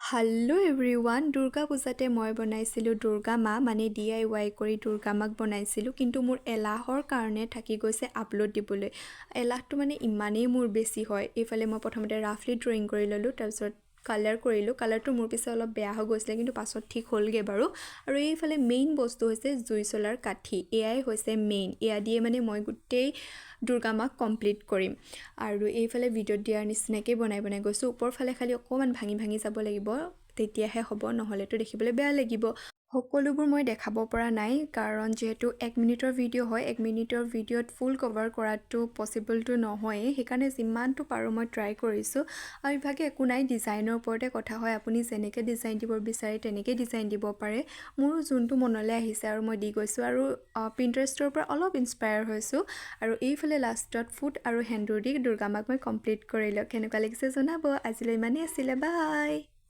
Hello' everyone, Durga পূজাতে মই বনাইছিলোঁ দুৰ্গা মা, মানে ডিআইৱাই কৰি দুৰ্গা মাক বনাইছিলোঁ। কিন্তু মোৰ এলাহৰ কাৰণে থাকি গৈছে আপলোড দিবলৈ। এলাহটো মানে ইমানেই মোৰ বেছি হয়। এইফালে মই প্ৰথমতে ৰাফলি ড্ৰয়িং কৰি ল'লোঁ, তাৰপিছত কালাৰ কৰিলোঁ। কালাৰটো মোৰ পিছে অলপ বেয়া হৈ গৈছিলে, কিন্তু পাছত ঠিক হ'লগৈ বাৰু। আৰু এইফালে মেইন বস্তু হৈছে জুই চলাৰ কাঠি। এয়াই হৈছে মেইন। এয়া দিয়ে মানে মই গোটেই দুৰ্গা মাক কমপ্লিট কৰিম। আৰু এইফালে ভিডিঅ'ত দিয়াৰ নিচিনাকৈ বনাই বনাই গৈছোঁ। ওপৰ ফালে খালি অকণমান ভাঙি ভাঙি যাব লাগিব, তেতিয়াহে হ'ব, নহ'লেতো দেখিবলৈ বেয়া লাগিব। সকলোবোৰ মই দেখাব পৰা নাই, কাৰণ যিহেতু 1 মিনিটৰ ভিডিঅ' হয়, 1 মিনিটৰ ভিডিঅ'ত ফুল কভাৰ কৰাটো পচিবলটো নহয়েই। সেইকাৰণে যিমানটো পাৰোঁ মই ট্ৰাই কৰিছোঁ। আৰু ইভাগে একো নাই, ডিজাইনৰ ওপৰতে কথা হয়। আপুনি যেনেকৈ ডিজাইন দিব বিচাৰে, তেনেকৈ ডিজাইন দিব পাৰে। মোৰো যোনটো মনলৈ আহিছে আৰু মই দি গৈছোঁ আৰু পিণ্টাৰেষ্টৰ পৰা অলপ ইনস্পায়াৰ হৈছোঁ। আৰু এইফালে লাষ্টত ফুট আৰু সেন্দুৰ দি দুৰ্গা মাক মই কমপ্লিট কৰিলোঁ। কেনেকুৱা লাগিছে জনাব। আজিলৈ ইমানেই আছিলে। বাই।